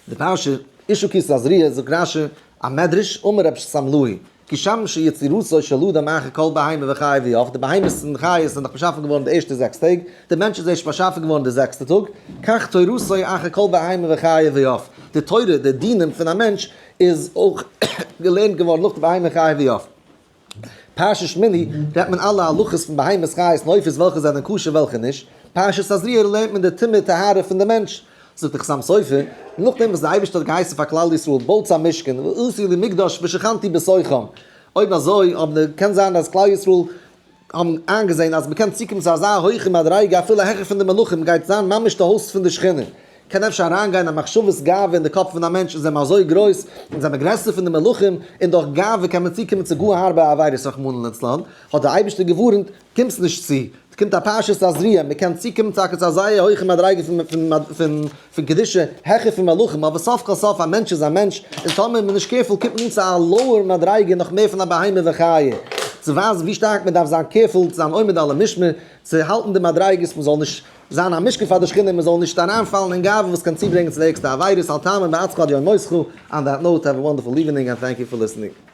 די פרשה אשה כי תזריע זאגט רשי א מדרש אמר רב שמלאי כשם שיצירתו של אדם אחר כל בהמה וחיה ועוף, די בהמות און חיות זענען דאך באשאפן געווארן די ערשטע זעקס טעג, די מענטש איז ערשט באשאפן געווארן די זעקסטע טאג, כך תורתו אחר כל בהמה וחיה ועוף, די תורה, די דינים פון א מענטש איז אויך געלערנט געווארן נאך די בהמה חיה ועוף. פרשת שמיני רעדט מען אלע הלכות פון בהמות חיות און עופות וועלכע זענען כשר וועלכע נישט, פרשת תזריע לערנט מען די טומאה טהרה פון די מענטש, זאגט דער חתם סופר, נאכדעם וואס דער אייבערשטער האט געהייסן פאר כלל ישראל בויטס א משכן ועשו לי מקדש ושכנתי בתוכם, אויב אזוי האבן די, קען זיין אז כלל ישראל האבן איינגעזען אז מ'קען צוקומען צו אזא הויכע מדריגה אפילו העכער פון די מלכים גייט זיין ממש די הויז פון די שכינה, קען אפשר אריינגיין א מחשבות גאווה אין די קאפ פון א מענטש אונז זעמער אזוי גרויס, אונז זעמער גרעסער פון די מלכים, און דורך גאווה קען מען צוקומען צו גאר הארבע עבירות רחמנא לצלן, האט דער אייבערשטער געווארנט, קומסט נישט צו, ס'קומט א פרשת תזריע, מען קען צוקומען טאקע צו א זייער הויכע מדריגה פון קדושה, העכער פון מלאכים, אבער סוף כל סוף א מענטש איז א מענטש, און טאמער איז מען נישט careful קומט מען אן צו א lower מדריגה נאך מער פון א בהמה וחיה. צו ווייזן ווי שטארק מען דארף זיין careful צו זיין עומד על המשמר, צו האלטן די מדריגות, מען זאל נישט זיין א משכב פאר די שכינה, מען זאל נישט אריינפאלן אין גאווה וואס קען צוברענגען צו די ערגסטע עבירות, אל תאמין בעצמך עד יום מותך, on that note, have a wonderful evening and thank you for listening.